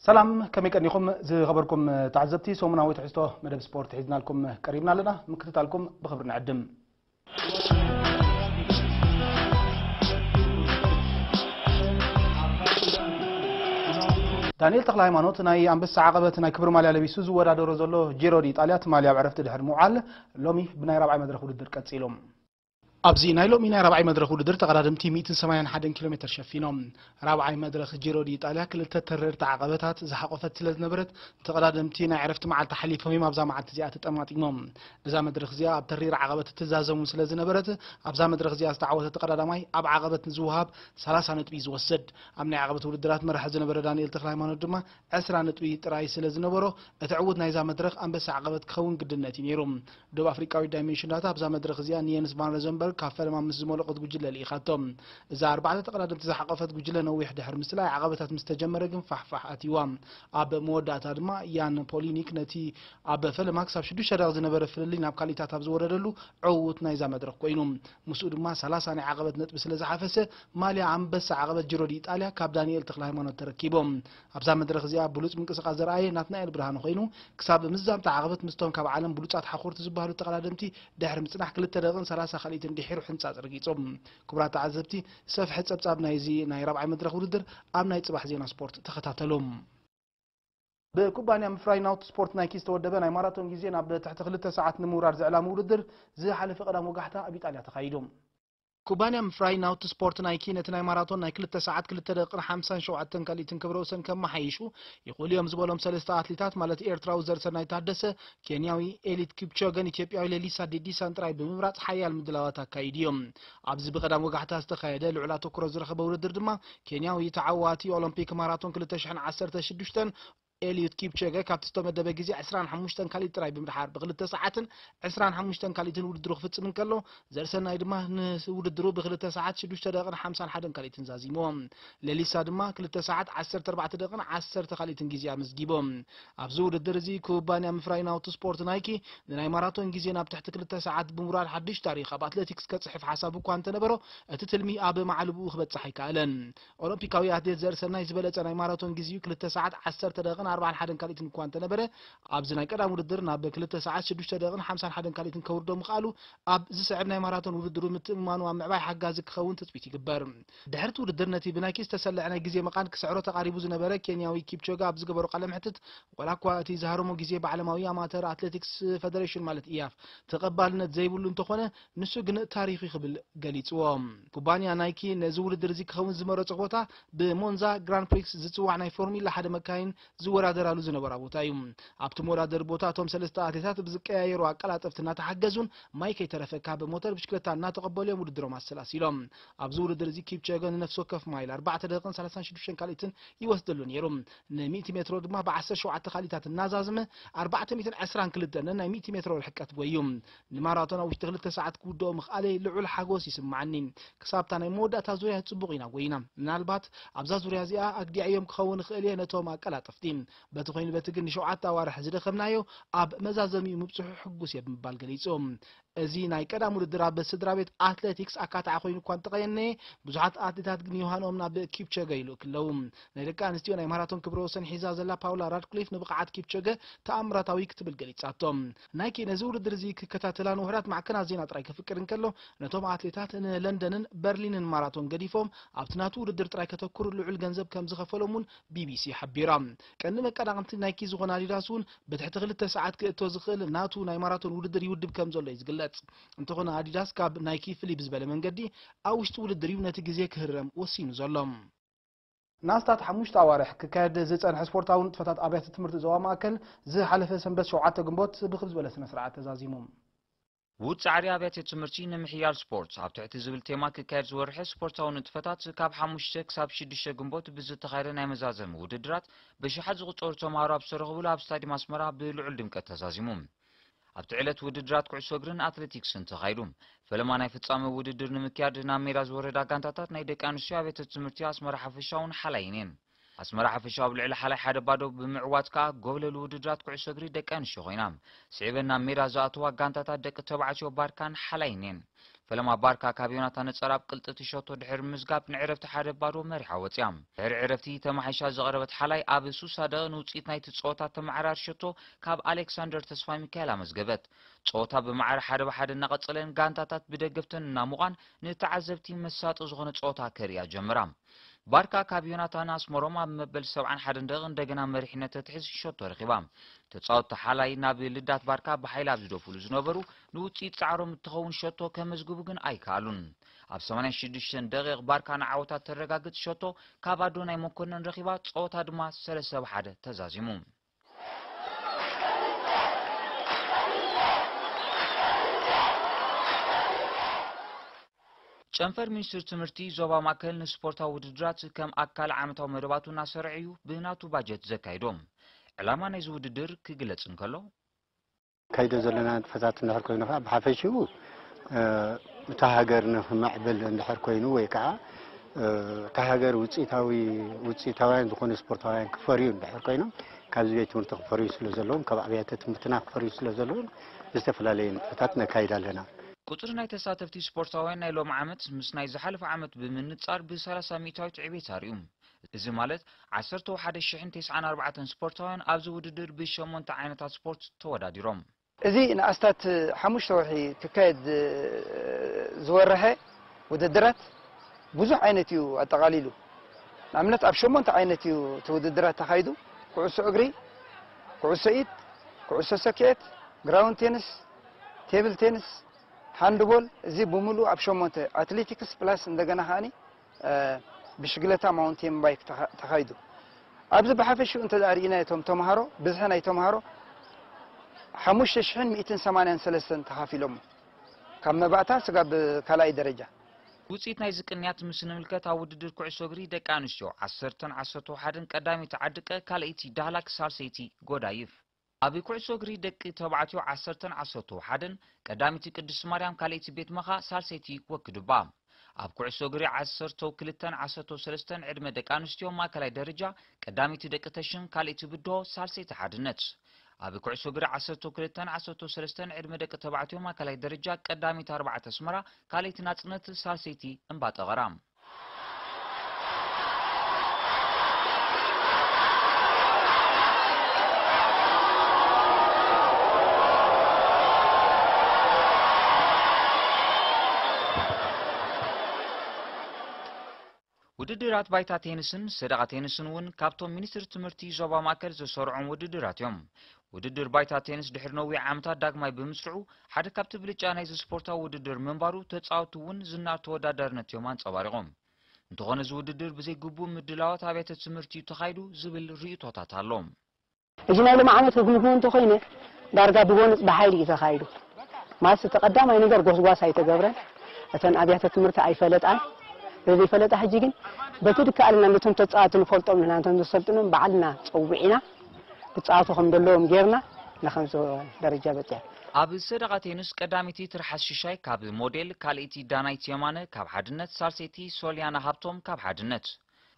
ሰላም፣ ከመይ ቀኒኹም ዝኸበርኩም ተዓዘብቲ? ሰሙናዊ ትሕዝቶ መደብ ስፖርት ሒዝናልኩም ቀሪብና ኣለና። ምክትታልኩም ብኽብሪ ንዕድም። ዳንኤል ተኽለ ሃይማኖት ናይ ኣንበሳ ዓቐበት ናይ ክብሪ ማልያ ለቢሱ ዝወዳደሮ ዘሎ ጂሮ ዲ ኢጣልያ ትማሊ ኣብ ዕረፍቲ ድሕሪ ምውዓል፣ ሎሚ ብናይ ራብዓይ መድረኽ ውድድር ቀጺሉ። ኣብዚ ናይ ሎሚ ናይ ራብዓይ መድረኽ ውድድር ተቐዳደምቲ ሚእትን ሰማንያን ሓደን ኪሎ ሜትር ሸፊኖም። ራብዓይ መድረኽ ጂሮ ዲ ኢጣልያ ክልተ ተረርቲ ዓቐበታት ዝሓቖፈት ስለ ዝነበረት፣ ተቐዳደምቲ ናይ ዕረፍቲ መዓልቲ ሓሊፎም እዮም ኣብዛ መዓልቲ እዚኣ ተጠማጢሞም። እዛ መድረኽ እዚኣ ኣብ ተሪር ዓቐበት እትዛዘሙ ስለ ዝነበረት፣ ኣብዛ መድረኽ እዚኣ ዝተዓወተ ተቐዳዳማይ ኣብ ዓቐበት ንዝወሃብ ሰላሳ ነጥቢ እዩ ዝወስድ። ኣብ ናይ ዓቐበት ውድድራት መራሒ ዝነበረ ዳንኤል ተኽለ ሃይማኖት ድማ ዕስራ ነጥቢ ጥራይ ስለ ዝነበሮ፣ እቲ ዕዉት ናይዛ መድረኽ ኣንበሳ ዓቐበት ክኸውን ግድነት እዩ ነይሩ። ደቡብ ኣፍሪቃዊት ዳይሜንሽን ዳታ ኣብዛ መድረኽ እዚኣ ንየንስ ቫን ረዘንበርግ ካብ ፈለማ ምስ ዝመለቖት ጉጅለ ልኢኻቶ። እዛ ኣርባዕተ ተቐዳደምቲ ዝሓቖፈት ጉጅለ ነዊሕ ድሕሪ ምስላይ ዓቐበታት ምስ ተጀመረ ግን ፋሕፋሕ ኣትይዋ። ኣብ መወዳእታ ድማ ያን ፖሊኒክ ነቲ ኣብ ፈለማ ክሳብ ሽዱሽተ ደቂቕ ዝነበረ ፍልልይ ናብ ካልኢታት ኣብ ዝወረደሉ ዕዉት ናይዛ መድረኽ ኮይኑ። ምስኡ ድማ ሰላሳ ናይ ዓቐበት ነጥቢ ስለ ዝሓፈሰ፣ ማልያ ኣንበሳ ዓቐበት ጂሮ ዲ ኢጣልያ ካብ ዳንኤል ተኽለ ሃይማኖት ተረኪቡ። ኣብዛ መድረኽ እዚኣ ብሉጽ ምንቅስቓስ ዘርኣየ ናትናኤል ብርሃኑ ኮይኑ፣ ክሳብ ምዛምታ ዓቐበት ምስቶም ካብ ዓለም ብሉጻት ሓኾርቲ ዝበሃሉ ተቐዳደምቲ ድሕሪ ምጽናሕ ክልተ ደቂቕን ሰላሳ ካልኢትን ድሒሩ ሕንጻጽ ረጊጹ። ክቡራት ተዓዘብቲ፣ ሰፍሐ ጸብጻብ ናይዚ ናይ ራብዓይ መድረኽ ውድድር ኣብ ናይ ጽባሕ ዜና ስፖርት ተኸታተሉ። ብኩባንያ ምፍራይ ናውት ስፖርት ናይኪ ዝተወደበ ናይ ማራቶን ግዜ ናብ ትሕቲ ክልተ ሰዓት ንምውራድ ዝዕላሚ ውድድር ዝሓለፈ ቀዳም ወጋሕታ ኣብ ኢጣልያ ተኻይዱ። ኩባንያ ምፍራይ ናውት ስፖርት ናይኪ ነቲ ናይ ማራቶን ናይ ክልተ ሰዓት ክልተ ደቂቕን ሓምሳን ሸውዓተን ካልኢትን ክብረ ወሰን ከመሓይሹ ይኽእሉ እዮም ዝበሎም ሰለስተ ኣትሌታት፣ ማለት ኤርትራዊ ዘርሰናይ ታደሰ፣ ኬንያዊ ኤሊድ ኪፕቾገን ኢትዮጵያዊ ሌሊሳ ዴዲሳን ጥራይ ብምምራጽ ሓያል ምድላዋት ኣካይዱ እዮም። ኣብዚ ብቐዳም ወጋሕታ ዝተኻየደ ልዑል ኣተኩሮ ዝረኸበ ውድድር ድማ ኬንያዊ ተዓዋቲ ኦሎምፒክ ማራቶን ክልተ ሽሕን ዓሰርተ ሽዱሽተን ኤልዩድ ኪፕቸገ ካብቲ ዝተመደበ ግዜ ዕስራን ሓሙሽተን ካልኢት ጥራይ ብምድሓር ብክልተ ሰዓትን ዕስራን ሓሙሽተን ካልኢትን ውድድሩ ክፍጽም እንከሎ፣ ዘርሰናይ ድማ ንውድድሩ ብክልተ ሰዓት ሽዱሽተ ደቂቕን ሓምሳን ሓደን ካልኢትን ዛዚምዎ። ሌሊሳ ድማ ክልተ ሰዓት ዓሰርተ ኣርባዕተ ደቂቕን ዓሰርተ ካልኢትን ግዜ ኣመዝጊቡ። ኣብዚ ውድድር እዚ ኩባንያ ምፍራይ ናውቲ ስፖርት ናይኪ ንናይ ማራቶን ግዜ ናብ ትሕቲ ክልተ ሰዓት ብምውራድ ሓድሽ ታሪኽ ኣብ ኣትሌቲክስ ከጽሕፍ ሓሳብ እኳ እንተነበሮ፣ እቲ ትልሚ ኣብ መዓልብኡ ክበጽሕ ኣይከኣለን። ኦሎምፒካዊ ኣትሌት ዘርሰናይ ዝበለጸ ናይ ማራቶን ግዜኡ ክልተ ሰዓት ዓሰርተ ደቂቕን ኣርባዓን ሓደን ካልኢትን እኳ እንተነበረ፣ ኣብዚ ናይ ቀዳም ውድድር ናብ ክልተ ሰዓት ሽዱሽተ ደቂቕን ሓምሳን ሓደን ካልኢትን ከውርዶ ምኽኣሉ፣ ኣብ ዝስዕብ ናይ ማራቶን ውድድሩ ምትእምማኑ ኣብ ምዕባይ ሓጋዚ ክኸውን ትጽቢት ይግበር። ድሕሪ እቲ ውድድር ነቲ ብናይኪ ዝተሰለዐ ናይ ግዜ መቓን ክስዕሮ ተቓሪቡ ዝነበረ ኬንያዊ ኪፕቾገ ኣብ ዝገበሮ ቃለ መሕትት፣ ዋላ እኳ እቲ ዝሃረሞ ግዜ ብዓለማዊ ኣማተር ኣትሌቲክስ ፈደሬሽን ማለት ኢያፍ ተቐባልነት ዘይብሉ እንተኾነ፣ ንሱ ግን ታሪኽ እዩ ክብል ገሊጽዎ። ኩባንያ ናይኪ ነዚ ውድድር እዚ ክኸውን ዝመረጾ ቦታ ብሞንዛ ግራንድ ፕሪክስ ዝጽዋዕ ናይ ፎርሚላ ሓደ መካይን ዝወዳደራሉ ዝነበራ ቦታ እዩ። ኣብቲ መወዳደሪ ቦታ እቶም ሰለስተ ኣትሌታት ብዝቀያየሩ ኣቀላጠፍቲ እናተሓገዙን ማይ ከይተረፈ ካብ ሞተር ብሽክለታ እናተቐበሉ እዮም ውድድሮም ኣሰላሲሎም። ኣብዚ ውድድር እዚ ኪፕቸገ ንነፍሲ ወከፍ ማይል ኣርባዕተ ደቂቕን ሰላሳን ሽዱሽተን ካልኢትን ይወስደሉ ነይሩ። ን ሚእቲ ሜትሮ ድማ ብ ዓሰርተ ሸውዓተ ካልኢታት እናዛዘመ ኣርባዕተ ሚእትን ዕስራን ክልተን ናይ ሚእቲ ሜትሮ ርሕቀት ጎዩ። ንማራቶን ኣብ ውሽጢ ክልተ ሰዓት ክውድኦ ምኽኣለይ ልዑል ሓጎስ ይስምዓኒ። ክሳብታ ናይ መወዳእታ ዙርያ ጽቡቕ ኢና ጎይና። ምናልባት ኣብዛ ዙርያ እዚኣ ኣግዲዐዮም ክኸውን እኽእል እየ ነቶም ኣቀላጠፍቲ። በቲ ኮይኑ በቲ ግን ንሸውዓተ ኣዋርሕ ዝደኸምናዮ ኣብ መዛዘሚኡ ምብጽሑ ሕጉስ እየ ብምባል ገሊጹ። እዚ ናይ ቀዳም ውድድር ኣብ ስድራ ቤት ኣትሌቲክስ ኣካታዒ ኮይኑ እኳ እንተቐየነየ፣ ብዙሓት ኣትሌታት ግን ዮሃንኦም ናብ ኪፕቸገ ይልእኩ ኣለዉ። ናይ ደቂ ኣንስትዮ ናይ ማራቶን ክብረ ወሰን ሒዛ ዘላ ፓውላ ራድክሊፍ ንብቕዓት ኪፕቸገ ተኣምራታዊ ክትብል ገሊጻቶ። ናይኪ ነዚ ውድድር እዚ ክከታተላ ንውሑዳት ማዕከናት ዜና ጥራይ ከፍቅድ እንከሎ፣ ነቶም ኣትሌታት ንለንደንን በርሊንን ማራቶን ገዲፎም ኣብቲ ናቱ ውድድር ጥራይ ከተኩሩ ልዑል ገንዘብ ከም ዝኸፈሎም እውን ቢቢሲ ሓቢራ። ቀንዲ መቀናቕንቲ ናይኪ ዝኾነ ኣዲዳስ እውን ብትሕቲ ክልተ ሰዓት ክእቶ ዝኽእል ናቱ ናይ ማራቶን ውድድር ይውድብ ከም ዘሎ እዩ ዝግለጽ። እንተኾነ ኣዲዳስ ካብ ናይኪ ፍልይ ብዝበለ መንገዲ ኣብ ውሽጢ ውድድር እዩ ነቲ ግዜ ክህረም ወሲኑ ዘሎ። ንኣስታት ሓሙሽተ ኣዋርሕ ክካየድ ዝጸንሐ ስፖርታዊ ንጥፈታት ኣብያተ ትምህርቲ ዞባ ማእከል ዝሓለፈ ሰንበት ሸውዓተ ግንቦት ብኽብ ዝበለ ስነ ስርዓት ተዛዚሙ። ውድ ጻዕሪ ኣብያተ ትምህርቲ ንምሕያል ስፖርት ኣብ ትሕቲ ዝብል ቴማ ክካየድ ዝወርሐ ስፖርታዊ ንጥፈታት ካብ ሓሙሽተ ክሳብ ሽዱሽተ ግንቦት ብዝተኻየደ ናይ መዛዘሚ ውድድራት ብሽሓት ዝቑጸሩ ተምሃሮ ኣብ ዝተረኽቡሉ ኣብ ስታዲየም ኣስመራ ብልዑል ድምቀት ተዛዚሙ። ኣብቲ ዕለት ውድድራት ኩዕሶ እግርን ኣትሌቲክስን ተኻይዱ። ፈለማ ናይ ፍጻመ ውድድር ንምክያድ ናብ ሜዳ ዝወረዳ ጋንታታት ናይ ደቂ ኣንስትዮ ኣብያተ ትምህርቲ ኣስመራ ሓፈሻውን ሓላይን እየን። ኣስመራ ሓፈሻዊ ኣብ ልዕሊ ሓላይ ሓደ ባዶ ብምዕዋት ከኣ ጎብለል ውድድራት ኩዕሶ እግሪ ደቂ ኣንስትዮ ኮይና። ስዒበን ናብ ሜዳ ዝኣተዋ ጋንታታት ደቂ ተባዕትዮ ባርካን ሓላይን እየን። ፈለማ ባርካ ካብ ዮናታን ነጸር ኣብ ቅልጥቲ ሸቶ ድሕሪ ምዝጋብ ንዕረፍቲ ሓደ ባዶ መሪሓ ወጽያ። ድሕሪ ዕረፍቲ ተማሒሻ ዝቐረበት ሓላይ ኣብ ሱሳ ደቂቕ ንውጽኢት ናይቲ ጸወታ ተመዓራሪ ሸቶ ካብ ኣሌክሳንደር ተስፋ ሚካኤል ኣመዝገበት። ጸወታ ብማዕረ ሓደ ብሓደ እናቐጸለን ጋንታታት ብደገፍተን እናሞቓን ንተዓዘብቲ መሳጢ ዝኾነ ጸወታ ከርእያ ጀመራ። ባርካ ካብ ዮናታን ኣስመሮም ኣብ መበል ሰብዓን ሓደን ደቂቕ እንደገና መሪሕነት ተትሕዝ ሸቶ ረኺባ። ተጻወትቲ ሓላይ ናብ ልዳት ባርካ ብሓይሊ ኣብ ዝደፍሉ ዝነበሩ ንውጽኢት ጻዕሮም እትኸውን ሸቶ ከመዝግቡ ግን ኣይከኣሉን። ኣብ ሰማንያን ሽዱሽተን ደቂቕ ባርካ ንዓወታት ተረጋግጽ ሸቶ ካብ ኣዶናይ መኮነን ረኺባ፣ ጸወታ ድማ ሰለስተ ብሓደ ተዛዚሙ። ጨንፈር ሚኒስትሪ ትምህርቲ ዞባ ማእከል ንስፖርታዊ ውድድራት ከም ኣካል ዓመታዊ መደባቱ እናሰርዐ እዩ ብናቱ ባጀት ዘካይዶ። ዕላማ ናይዚ ውድድር ክግለጽ እንከሎ፣ ካይዶ ዘለና ንጥፈታት እንድሕር ኮይኑ ከዓ ብሓፈሽኡ፣ እ፣ እታ ሃገር ንክምዕብል እንድሕር ኮይኑ ወይ ከዓ፣ እ፣ እታ ሃገር ውፅኢታዊ፣ ውፅኢታውያን ዝኾኑ ስፖርታውያን ክፈርዩ እንድሕር ኮይኖም ካብዚ ቤት ትምህርቲ ክፈርዩ ስለ ዘለዎም፣ ካብ ኣብያተ ትምህርትና ክፈርዩ ስለ ዘለዎም ዝተፈላለዩ ንጥፈታት ነካይድ ኣለና። ቁጽሪ ናይ ተሳተፍቲ ስፖርታውያን ናይ ሎም ዓመት ምስ ናይ ዝሓለፈ ዓመት ብምንጻር ብ30 ሚእታዊት ዕቤት ኣርእዩ። እዚ ማለት ዓሰርተ ሓደ ሽሕን ተስዓን ኣርባዕተን ስፖርታውያን ኣብዚ ውድድር ብሸሞንተ ዓይነታት ስፖርት ተወዳዲሮም። እዚ ንኣስታት ሓሙሽተ ወርሒ ክካየድ ዝወረሐ ውድድራት ብዙሕ ዓይነት እዩ ኣጠቓሊሉ። ንኣብነት ኣብ ሸሞንተ ዓይነት እዩ እቲ ውድድራት ተኻይዱ። ኩዕሶ እግሪ፣ ኩዕሶ ኢድ፣ ኩዕሶ ሰኪዔት፣ ግራውንድ ቴንስ፣ ቴብል ቴንስ፣ ሃንድቦል፣ እዚ ብምሉእ ኣብ ሸሞንተ፣ ኣትሌቲክስ ፕላስ እንደገና ከኣኒ፣ እ፣ ብሽግለታ ማውንቴን ባይክ ተኻ-፣ ተኻይዱ። ኣብዚ ብሓፈሽኡ እንተ ደኣ ርኢና እቶም ተምሃሮ፣ ብዝሒ ናይ ተምሃሮ ሓሙሽተ ሽሕን ሚእትን ሰማንያን ሰለስተን ተኻፊሎሞ። ካብ መባእታ ስጋብ ካልኣይ ደረጃ። ውጽኢት ናይዚ ቅንያት ምስ ንምልከት ኣብ ውድድር ኩዕሶ እግሪ ደቂ ኣንስትዮ ዓሰርተን ዓሰርተ ሓደን ቀዳመይቲ ዓድቀ፣ ካልኣይቲ ዳህላክ፣ ሳልሰይቲ ጎዳይፍ። ኣብ ኩዕሶ እግሪ ደቂ ተባዕትዮ ዓሰርተን ዓሰርተ ሓደን ቀዳመይቲ ቅድስቲ ማርያም፣ ካልኣይቲ ቤት መኻ፣ ሳልሰይቲ ወክዱባ። ኣብ ኩዕሶ እግሪ ዓሰርተ ክልተን ዓሰርተ ሰለስተን ዕድመ ደቂ ኣንስትዮ ማእከላይ ደረጃ ቀዳመይቲ ደቂ ተሽን፣ ካልኣይቲ ብድሆ፣ ሳልሰይቲ ሓድነት። ኣብ ኩዕሶ እግሪ ዓሰርተ ክልተን ዓሰርተ ሰለስተን ዕድመ ደቂ ተባዕትዮ ማእከላይ ደረጃ ቀዳመይቲ ኣርባዕተ ኣስመራ፣ ካልኣይቲ ናጽነት፣ ሳልሰይቲ እምባ ጠቐራ። ውድድራት ባይታ ቴንስን ሰደቓ ቴንስን እውን ካብቶም ሚኒስትሪ ትምህርቲ ዞባ ማእከል ዝሰርዖም ውድድራት እዮም። ውድድር ባይታ ቴንስ ድሕሪ ነዊሕ ዓመታት ዳግማይ ብምስርዑ፣ ሓደ ካብቲ ብልጫ ናይዚ ስፖርታዊ ውድድር ምንባሩ፣ ተጻወትቲ እውን ዝናር ተወዳዳርነት እዮም ኣንጸባሪቖም። እንተኾነ፣ እዚ ውድድር ብዘይ ግቡእ ምድላዋት ኣብያተ ትምህርቲ እዩ ተኻይዱ ዝብል ርእይቶታት ኣሎ። እዚ ናይ ሎሚ ዓመት ክግምግሞ እንተኾይነ፣ ዳርጋ ብጎንጽ ብሓይሊ እዩ ተኻይዱ። ማለት፣ እቲ ቀዳማይ ነገር ጎስጓስ ኣይተገብረን። እተን ኣብያተ ትምህርቲ ኣይፈለጣን። ዘይፈለጣ፣ ሕጂ ግን በቲ ድከኣልና ነቶም ተጻወትቲ ንፈልጦም ንሕና ነቶም ዘሰልጥኖም ባዕልና ጸዊዕና ክጻወቱ ከም ዘለዎም ጌርና ንኸምዚ ደረጃ በጺሐን። ኣብ ሰደቓ ቴንስ ቀዳመይቲ ትርሓስ ሽሻይ ካብ ሞዴል፣ ካልኣይቲ ዳናይት የማነ ካብ ሓድነት፣ ሳልሰይቲ ሶልያና ሃብቶም ካብ ሓድነት።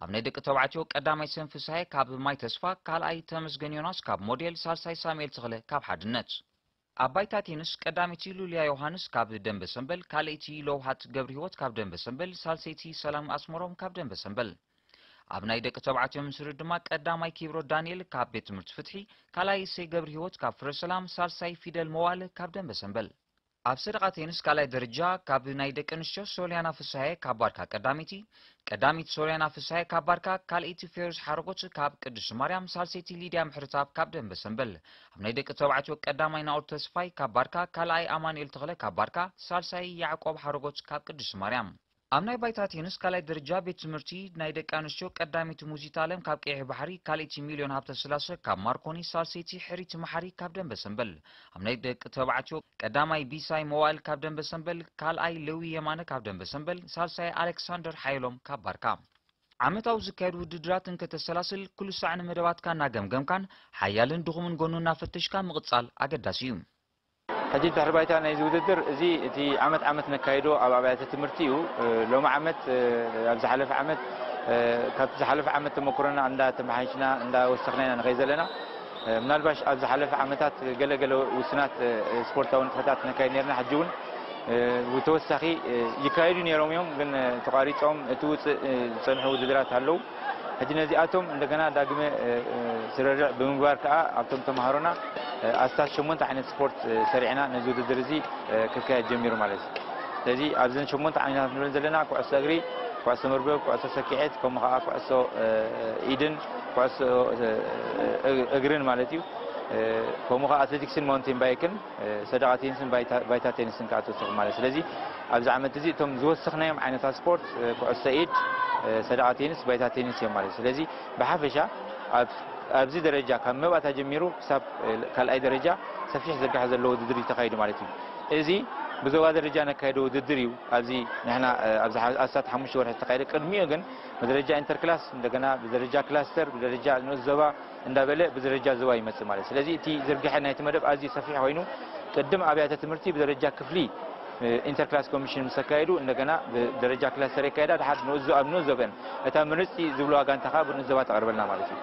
ኣብ ናይ ደቂ ተባዕትዮ ቀዳማይ ሰም ፍስሃየ ካብ ማይ ተስፋ፣ ካልኣይ ተመስገን ዮናስ ካብ ሞዴል፣ ሳልሳይ ሳሙኤል ተኽለ ካብ ሓድነት። ኣብ ባይታ ቴንስ ቀዳመይቲ ሉልያ ዮሃንስ ካብ ደንበ ሰምበል፣ ካልኣይቲ ለውሃት ገብርህይወት ካብ ደንበ ሰምበል፣ ሳልሰይቲ ሰላም ኣስመሮም ካብ ደንበ ሰምበል። ኣብ ናይ ደቂ ተባዕትዮ ምስርር ድማ ቀዳማይ ኪብሮ ዳንኤል ካብ ቤት ትምህርቲ ፍትሒ፣ ካልኣይ እሰይ ገብርህይወት ካብ ፍረ ሰላም፣ ሳልሳይ ፊደል መዋል ካብ ደንበ ሰምበል። ኣብ ሰደቓ ቴንስ ካልኣይ ደረጃ ካብ ናይ ደቂ ኣንስትዮ ሶልያና ፍስሃየ ካብ ባርካ ቀዳመይቲ፣ ቀዳሚት ሶልያና ፍስሃየ ካብ ባርካ፣ ካልኣይቲ ፌሩዝ ሓረጎት ካብ ቅድስቲ ማርያም፣ ሳልሰይቲ ሊድያ ምሕረተኣብ ካብ ደንበ ሰምበል። ኣብ ናይ ደቂ ተባዕትዮ ቀዳማይ ናኦድ ተስፋይ ካብ ባርካ፣ ካልኣይ ኣማኑኤል ተኽለ ካብ ባርካ፣ ሳልሳይ ያዕቆብ ሓረጎት ካብ ቅድስቲ ማርያም። ኣብ ናይ ባይታ ቴንስ ካልኣይ ደረጃ ቤት ትምህርቲ ናይ ደቂ ኣንስትዮ ቀዳሚት ሙዚት ኣለም ካብ ቀይሕ ባሕሪ፣ ካልኣይቲ ሚልዮን ሃብተስላሰ ካብ ማርኮኒ፣ ሳልሰይቲ ሕሪት መሓሪ ካብ ደንበ ሰምበል። ኣብ ናይ ደቂ ተባዕትዮ ቀዳማይ ቢሳይ መዋእል ካብ ደንበ ሰምበል፣ ካልኣይ ለዊ የማነ ካብ ደንበ ሰምበል፣ ሳልሳይ ኣሌክሳንደር ሓየሎም ካብ ባርካ። ዓመታዊ ዝካየዱ ውድድራት እንከተሰላስል፣ ኩሉ ሳዕ ንመደባትካ እናገምገምካን ሓያልን ድኹምን ጎኑ እናፈተሽካ ምቕጻል ኣገዳሲ እዩ። ሕጂ ድሕሪ ባይታ ናይዚ ውድድር እዚ እቲ ዓመት ዓመት ነካይዶ ኣብ ኣብያተ ትምህርቲ እዩ። እ፣ ሎሚ ዓመት፣ እ፣ ኣብ ዝሓለፈ ዓመት፣ እ፣ ካብቲ ዝሓለፈ ዓመት ተመክሮና እንዳተመሓየሽና እንዳወሰኽና ኢና ንኸይድ ዘለና። እ፣ ምናልባሽ ኣብ ዝሓለፈ ዓመታት ገለ ገለ ውሱናት፣ እ፣ ስፖርታዊ ንጥፈታት ነካይድ ነርና። ሕጂ እውን፣ እ፣ ብተወሳኺ፣ እ፣ ይካየዱ ነይሮም እዮም፣ ግን፣ እ፣ ተቋሪጾም እቲ ውፅእ፣ እ፣ ዝጸንሑ ውድድራት ኣለዉ። ሕጂ ነዚኣቶም እንደገና ዳግመ፣ እ፣ እ፣ ስርርዕ ብምግባር ከኣ ኣብቶም ተምሃሮና፣ እ፣ ኣስታት ሸሞንተ ዓይነት ስፖርት፣ እ፣ ሰሪዕና ነዚ ውድድር እዚ፣ እ፣ ክካየድ ጀሚሩ ማለት እዩ። ስለዚ ኣብዘን ሸሞንተ ዓይነታት ንብለን ዘለና ኩዕሶ እግሪ፣ ኩዕሶ መርበብ፣ ኩዕሶ ሰኪዔት፣ ከምኡ ከኣ ኩዕሶ፣ እ፣ ኢድን ኩዕሶ፣ እ፣ እ፣ እግርን ማለት እዩ። እ፣ ከምኡ ከኣ ኣትሌቲክስን ማውንቴን ባይክን፣ እ፣ ሰደቓ ቴኒስን ባይታ፣ ባይታ ቴኒስን ከኣ ተወሰኹ ማለት። ስለዚ ኣብዚ ዓመት እዚ እቶም ዝወሰኽናዮም ዓይነታት ስፖርት፣ እ፣ ኩዕሶ ኢድ፣ እ፣ ሰደቓ ቴኒስ፣ ባይታ ቴኒስ እዮም ማለት። ስለዚ ብሓፈሻ ኣብ፣ ኣብዚ ደረጃ ካብ መባእታ ጀሚሩ ክሳብ፣ እ፣ ካልኣይ ደረጃ ሰፊሕ ዝርጋሐ ዘለዎ ውድድር እዩ ተኻይዱ ማለት እዩ። እዚ ብዞባ ደረጃ ነካይዶ ውድድር እዩ። ኣብዚ ንሕና፣ እ፣ ኣብዚ ሓ-፣ ኣስታት ሓሙሽተ ወርሒ ዝተኻየደ፣ ቅድሚኡ ግን ብደረጃ ኢንተርክላስ፣ እንደገና ብደረጃ ክላስተር፣ ብደረጃ ንኡስ ዞባ እንዳበለ ብደረጃ ዞባ ይመጽእ ማለት። ስለዚ እቲ ዝርግሐ ናይቲ መደብ ኣዝዩ ሰፊሕ ኮይኑ፣ ቅድም ኣብያተ ትምህርቲ ብደረጃ ክፍሊ፣ እ፣ ኢንተርክላስ ኮሚሽን ምስ ኣካየዱ፣ እንደገና ብደረጃ ክላስተር የካየዳ፣ ድሓር ንኡስ ዞ-፣ ኣብ ንኡስ ዞበን እታ ምርጽቲ ዝብልዋ ጋንታ ከኣ ብንኡስ ዞባ ተቐርበልና ማለት እዩ።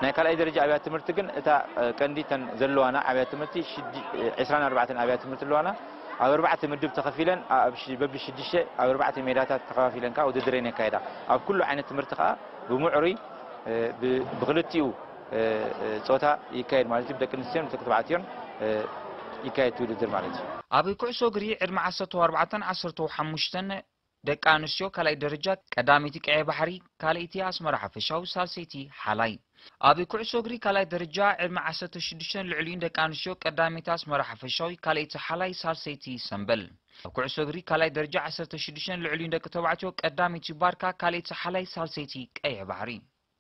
ናይ ካልኣይ ደረጃ ኣብያተ ትምህርቲ ግን እታ፣ እ፣ ቀንዲ ተን ዘለዋና ኣብያተ ትምህርቲ ሽዲ-፣ እ፣ ዕስራን ኣርባዕተን ኣብያተ ትምህርቲ ኣለዋና። ኣብ ኣርባዕተ ምድብ ተኸፊለን ኣብ ሽ-፣ በብሽዱሽተ ኣብ ኣርባዕተ ሜዳታት ተኸፋፊለን ከኣ ውድድረን የካየዳ። ኣብ ኩሉ ዓይነት ትምህርቲ ከኣ ብምዕሩይ፣ እ፣ ብ-፣ ብክልቲኡ፣ እ፣ እ፣ ጾታ ይካየድ ማለት እዩ። ብደቂ ኣንስትዮን ብደቂ ተባዕትዮን፣ እ፣ ይካየድ እቲ ውድድር ማለት እዩ። ኣብ ኩዕሶ እግሪ ዕድመ ዓሰርተ ኣርባዕተን ዓሰርተ ሓሙሽተን ደቂ ኣንስትዮ ካልኣይ ደረጃ ቀዳመይቲ ቀይሕ ባሕሪ፣ ካልኣይቲ ኣስመራ ሓፈሻዊ፣ ሳልሰይቲ ሓላይ። ኣብ ኩዕሶ እግሪ ካልኣይ ደረጃ ዕድመ ዓሰርተ ሽዱሽተን ልዕሊኡን ደቂ ኣንስትዮ ቀዳመይቲ ኣስመራ ሓፈሻዊ፣ ካልኣይቲ ሓላይ፣ ሳልሰይቲ ሰምበል። ኣብ ኩዕሶ እግሪ ካልኣይ ደረጃ ዓሰርተ ሽዱሽተን ልዕሊኡን ደቂ ተባዕትዮ ቀዳመይቲ ባርካ፣ ካልኣይቲ ሓላይ፣ ሳልሰይቲ ቀይሕ ባሕሪ።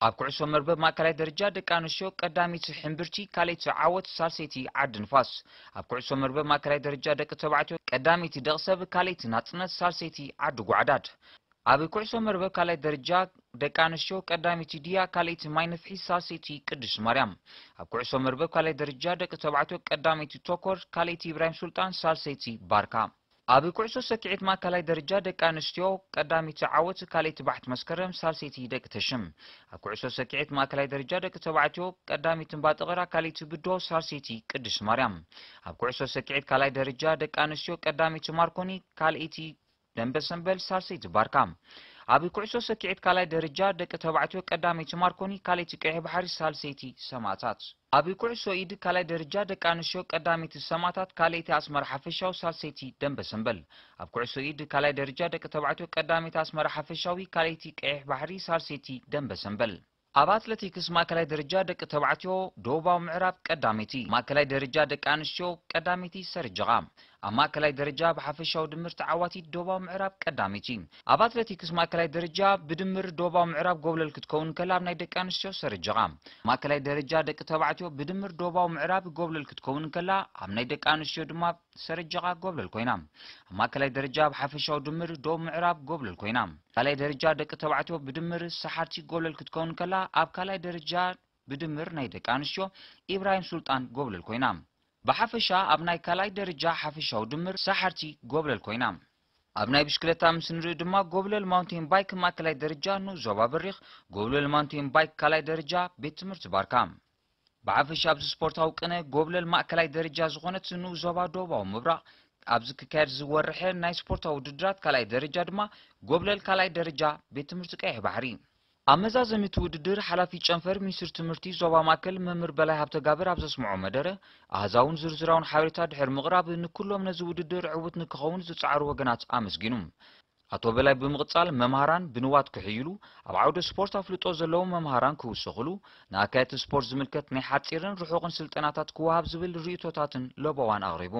ኣብ ኩዕሶ መርበብ ማእከላይ ደረጃ ደቂ ኣንስትዮ ቀዳመይቲ ሕምብርቲ፣ ካልኣይቲ ዓወት፣ ሳልሰይቲ ዓዲ ንፋስ። ኣብ ኩዕሶ መርበብ ማእከላይ ደረጃ ደቂ ተባዕትዮ ቀዳመይቲ ደቕሰብ፣ ካልኣይቲ ናጽነት፣ ሳልሰይቲ ዓዲ ጓዕዳድ። ኣብ ኩዕሶ መርበብ ካልኣይ ደረጃ ደቂ ኣንስትዮ ቀዳመይቲ ድያ፣ ካልኣይቲ ማይ ነፍሒ፣ ሳልሰይቲ ቅድስቲ ማርያም። ኣብ ኩዕሶ መርበብ ካልኣይ ደረጃ ደቂ ተባዕትዮ ቀዳመይቲ ቶኮር፣ ካልኣይቲ ኢብራሂም ሱልጣን፣ ሳልሰይቲ ባርካ። ኣብ ኩዕሶ ሰኪዔት ማእከላይ ደረጃ ደቂ ኣንስትዮ ቀዳመይቲ ዓወት፣ ካልኣይቲ ባሕቲ መስከረም፣ ሳልሰይቲ ደቂ ተሽም። ኣብ ኩዕሶ ሰኪዔት ማእከላይ ደረጃ ደቂ ተባዕትዮ ቀዳመይቲ እምባጠቐራ፣ ካልኣይቲ ብዶ፣ ሳልሰይቲ ቅድስቲ ማርያም። ኣብ ኩዕሶ ሰኪዔት ካልኣይ ደረጃ ደቂ ኣንስትዮ ቀዳመይቲ ማርኮኒ፣ ካልኣይቲ ደንበ ሰምበል፣ ሳልሰይቲ ባርካ። ኣብ ኩዕሶ ሰኪዔት ካልኣይ ደረጃ ደቂ ተባዕትዮ ቀዳመይቲ ማርኮኒ፣ ካልኣይቲ ቀይሕ ባሕሪ፣ ሳልሰይቲ ሰማእታት። ኣብ ኩዕሶ ኢድ ካልኣይ ደረጃ ደቂ ኣንስትዮ ቀዳመይቲ ሰማእታት፣ ካልኣይቲ ኣስመራ ሓፈሻዊ፣ ሳልሰይቲ ደንበ ሰምበል። ኣብ ኩዕሶ ኢድ ካልኣይ ደረጃ ደቂ ተባዕትዮ ቀዳመይቲ ኣስመራ ሓፈሻዊ፣ ካልኣይቲ ቀይሕ ባሕሪ፣ ሳልሰይቲ ደንበ ሰምበል። ኣብ ኣትሌቲክስ ማእከላይ ደረጃ ደቂ ተባዕትዮ ደቡባዊ ምዕራብ ቀዳመይቲ፣ ማእከላይ ደረጃ ደቂ ኣንስትዮ ቀዳመይቲ ሰረጀቓ። ኣብ ማእከላይ ደረጃ ብሓፈሻዊ ድምር ተዓዋቲት ደቡባዊ ምዕራብ ቀዳመይቲ። ኣብ ኣትሌቲክስ ማእከላይ ደረጃ ብድምር ደቡባዊ ምዕራብ ጎብለል ክትከውን ከላ፣ ኣብ ናይ ደቂ ኣንስትዮ ሰረጀቓ። ማእከላይ ደረጃ ደቂ ተባዕትዮ ብድምር ደቡባዊ ምዕራብ ጎብለል ክትከውን ከላ፣ ኣብ ናይ ደቂ ኣንስትዮ ድማ ሰረጀቓ ጎብለል ኮይና። ኣብ ማእከላይ ደረጃ ብሓፈሻዊ ድምር ደቡብ ምዕራብ ጎብለል ኮይና። ካልኣይ ደረጃ ደቂ ተባዕትዮ ብድምር ሰሓርቲ ጎብለል ክትከውን ከላ፣ ኣብ ካልኣይ ደረጃ ብድምር ናይ ደቂ ኣንስትዮ ኢብራሂም ሱልጣን ጎብለል ኮይና። ብሓፈሻ ኣብ ናይ ካልኣይ ደረጃ ሓፈሻዊ ድምር ሰሓርቲ ጎብለል ኮይና። ኣብ ናይ ብሽክለታ ምስ ንርኢ ድማ ጎብለል ማውንቴን ባይክ ማእከላይ ደረጃ ንኡስ ዞባ በሪኽ፣ ጎብለል ማውንቴን ባይክ ካልኣይ ደረጃ ቤት ትምህርቲ ባርካ። ብሓፈሻ ኣብዚ ስፖርታዊ ቅነ ጎብለል ማእከላይ ደረጃ ዝኾነት ንኡስ ዞባ ደቡባዊ ምብራቕ ኣብዚ ክካየድ ዝወርሐ ናይ ስፖርታዊ ውድድራት ካልኣይ ደረጃ ድማ ጎብለል ካልኣይ ደረጃ ቤት ትምህርቲ ቀይሕ ባሕሪ። ኣብ መዛዘሚ እቲ ውድድር ሓላፊ ጨንፈር ሚኒስትሪ ትምህርቲ ዞባ ማእከል መምህር በላይ ሃብተጋብር ኣብ ዘስምዖ መደረ ኣሃዛውን ዝርዝራውን ሓበሬታ ድሕሪ ምቕራብ ንኩሎም ነዚ ውድድር ዕዉት ንክኸውን ዝጸዓሩ ወገናት ኣመስጊኑ። ኣቶ በላይ ብምቕጻል መምሃራን ብንዋት ክሕይሉ፣ ኣብ ዓውደ ስፖርት ኣፍልጦ ዘለዎም መምሃራን ክውሰኽሉ፣ ንኣካየድቲ ስፖርት ዝምልከት ናይ ሓጺርን ርሑቕን ስልጠናታት ክወሃብ ዝብል ርእይቶታትን ለበዋን ኣቕሪቡ።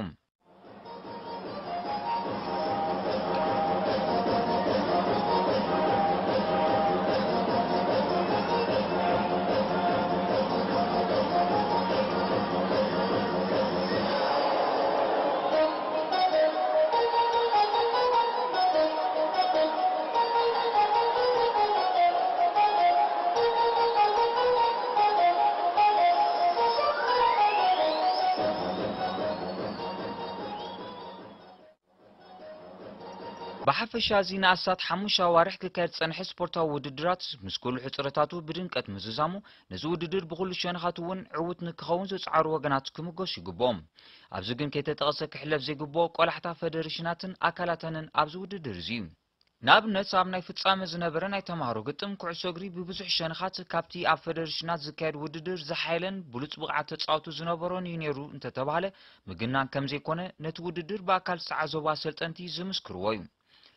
ብሓፈሻ እዚ ንኣስታት ሓሙሽተ ኣዋርሕ ክካየድ ዝጸንሐ ስፖርታዊ ውድድራት ምስ ኩሉ ሕጽረታቱ ብድምቀት ምዝዛሙ፣ ነዚ ውድድር ብኹሉ ሸነኻት እውን ዕዉት ንክኸውን ዝጸዓሩ ወገናት ክምጎሱ ይግብኦም። ኣብዚ ግን ከይተጠቐሰ ክሕለፍ ዘይግብኦ ቆላሕታ ፈደሬሽናትን ኣካላተንን ኣብዚ ውድድር እዚ እዩ። ንኣብነት ኣብ ናይ ፍጻመ ዝነበረ ናይ ተማሃሮ ግጥም ኩዕሶ እግሪ ብብዙሕ ሸነኻት ካብቲ ኣብ ፈደሬሽናት ዝካየድ ውድድር ዝሓየለን ብሉጽ ብቕዓት ተጻወቱ ዝነበሮን እዩ ነይሩ እንተተባህለ ምግናን ከም ዘይኮነ ነቲ ውድድር ብኣካል ዝተዓዘቡ ኣሰልጠንቲ ዝምስክርዎ እዩ።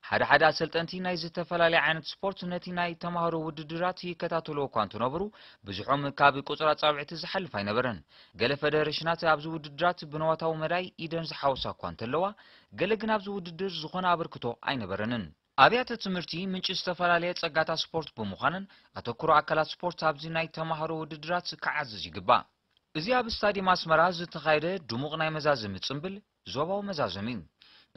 ሓደ ሓደ ኣሰልጠንቲ ናይ ዝተፈላለየ ዓይነት ስፖርት ነቲ ናይ ተማሃሮ ውድድራት ይከታተልዎ እኳ እንተነበሩ፣ ብዙሖም ካብ ቁጽራ ጻውዒቲ ዝሓልፍ ኣይነበረን። ገለ ፈደሬሽናት ኣብዚ ውድድራት ብነዋታዊ መዳይ ኢደን ዝሓወሳ እኳ እንተለዋ፣ ገለ ግን ኣብዚ ውድድር ዝኾነ ኣበርክቶ ኣይነበረንን። ኣብያተ ትምህርቲ ምንጪ ዝተፈላለየ ጸጋታት ስፖርት ብምዃነን ኣተኩሮ ኣካላት ስፖርት ኣብዚ ናይ ተማሃሮ ውድድራት ክዓዝዝ ይግባእ። እዚ ኣብ ስታዲየም ኣስመራ ዝተኻየደ ድሙቕ ናይ መዛዘሚ ጽምብል ዞባዊ መዛዘሚ እዩ።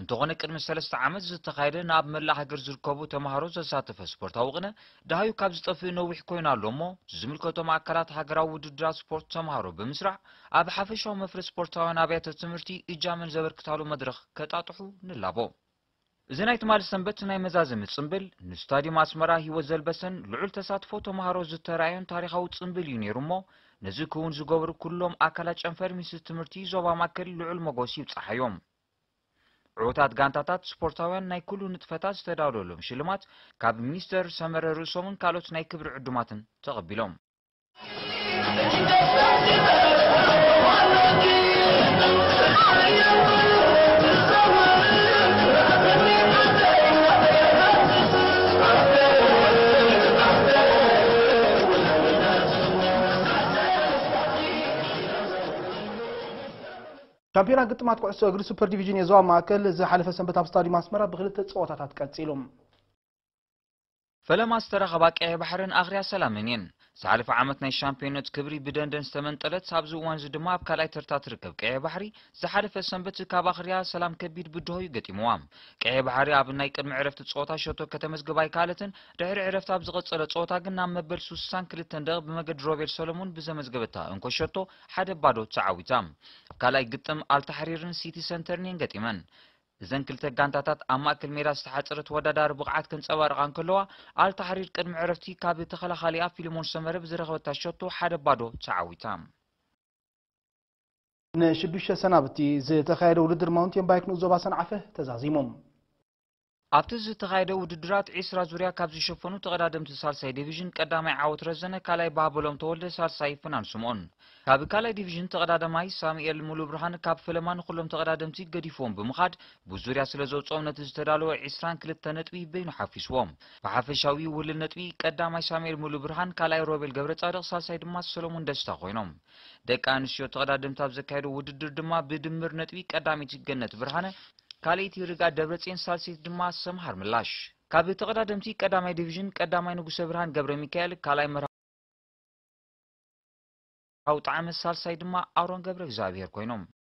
እንተኾነ ቅድሚ ሰለስተ ዓመት ዝተኻየደ ንኣብ መላእ ሃገር ዝርከቡ ተማሃሮ ዘሳተፈ ስፖርታዊ ቅነ ደሃዩ ካብ ዝጠፍእ ነዊሕ ኮይኑ ኣሎ እሞ ዝምልከቶም ኣካላት ሃገራዊ ውድድራት ስፖርት ተማሃሮ ብምስራዕ ኣብ ሓፈሻዊ መፍረ ስፖርታውያን ኣብያተ ትምህርቲ እጃመን ዘበርክታሉ መድረኽ ከጣጥሑ ንላቦ። እዚ ናይ ትማሊ ሰንበት ናይ መዛዘሚ ጽምብል ንስታዲየም ኣስመራ ህይወት ዘልበሰን ልዑል ተሳትፎ ተማሃሮ ዝተራእዮን ታሪኻዊ ጽምብል እዩ ነይሩ እሞ ነዚ ክውን ዝገበሩ ኩሎም ኣካላት ጨንፈር ሚኒስትሪ ትምህርቲ ዞባ ማእከል ልዑል መጎስ ይብጻሓዮም። ዕዉታት ጋንታታት ስፖርታውያን ናይ ኩሉ ንጥፈታት ዝተዳለወሎም ሽልማት ካብ ሚኒስተር ሰመረ ርእሶምን ካልኦት ናይ ክብሪ ዕዱማትን ተቐቢሎም። ሻምፒዮና ግጥማት ኩዕሶ እግሪ ሱፐር ዲቪዥን የዞባ ማእከል ዝሓለፈ ሰንበት ኣብ ስታዲየም ኣስመራ ብክልተ ጸወታታት ቀጺሉ። ፈለማ ዝተራኸባ ቀይሕ ባሕርን ኣኽርያ ሰላምን እየን። ዝሓለፈ ዓመት ናይ ሻምፒዮነት ክብሪ ብደንደን ዝተመንጠለት፣ ኣብዚ እዋን እዚ ድማ ኣብ ካልኣይ ተርታ ትርከብ ቀይሕ ባሕሪ፣ ዝሓለፈ ሰንበት ካብ ኣኽርያ ሰላም ከቢድ ብድሆ እዩ ገጢምዋ። ቀይሕ ባሕሪ ኣብ ናይ ቅድሚ ዕረፍቲ ጸወታ ሸቶ ከተመዝግብ ኣይከኣለትን። ድሕሪ ዕረፍቲ ኣብ ዝቐጸለ ጸወታ ግን ናብ መበል ስሳን ክልተን ደቂቕ ብመገዲ ሮቤል ሰለሙን ብዘመዝገበታ እንኮ ሸቶ ሓደ ባዶ ተዓዊታ። ኣብ ካልኣይ ግጥም ኣልታሕሪርን ሲቲ ሰንተርን እየን ገጢመን። እዘን ክልተ ጋንታታት ኣብ ማእከል ሜዳ ዝተሓጸረ ተወዳዳሪ ብቕዓት ከንጸባርቓ እንከለዋ፣ ኣልታሕሪር ቅድሚ ዕረፍቲ ካብ ተኸላኻሊኣ ፊልሞን ሰመረ ብዝረኸበታ ሸቶ ሓደ ባዶ ተዓዊታ። ንሽዱሽተ ሰናብቲ ዝተኻየደ ውድድር ማውንቴን ባይክ ንኡስ ዞባ ሰንዓፈ ተዛዚሙ። ኣብቲ ዝተኻየደ ውድድራት ዒስራ ዙርያ ካብ ዝሸፈኑ ተቐዳደምቲ ሳልሳይ ዲቪዥን ቀዳማይ ዓወት ረዘነ፣ ካልኣይ ባህበሎም ተወልደ፣ ሳልሳይ ፍናን ስምኦን። ካብ ካልኣይ ዲቪዥን ተቐዳዳማይ ሳሙኤል ሙሉ ብርሃን ካብ ፈለማ ንኹሎም ተቐዳደምቲ ገዲፍዎም ብምኻድ ብዙርያ ስለ ዘውፅኦም ነቲ ዝተዳለወ ዒስራን ክልተ ነጥቢ በይኑ ሓፊስዎም። ብሓፈሻዊ ውህልል ነጥቢ ቀዳማይ ሳሙኤል ሙሉ ብርሃን፣ ካልኣይ ሮቤል ገብረ ጻድቕ፣ ሳልሳይ ድማ ሰሎሞን ደስታ ኮይኖም። ደቂ ኣንስትዮ ተቐዳደምቲ ኣብ ዘካየዶ ውድድር ድማ ብድምር ነጥቢ ቀዳመይቲ ገነት ብርሃነ፣ ካልኣይቲ ርግኣት ደብረጽዮን፣ ሳልሰይቲ ድማ ሰምሃር ምላሽ። ካብ ተቐዳደምቲ ቀዳማይ ዲቪዥን ቀዳማይ ንጉሰ ብርሃን ገብረ ሚካኤል፣ ካልኣይ መርሃዊ ጣዕመ፣ ሳልሳይ ድማ ኣሮን ገብረ እግዚኣብሔር ኮይኖም።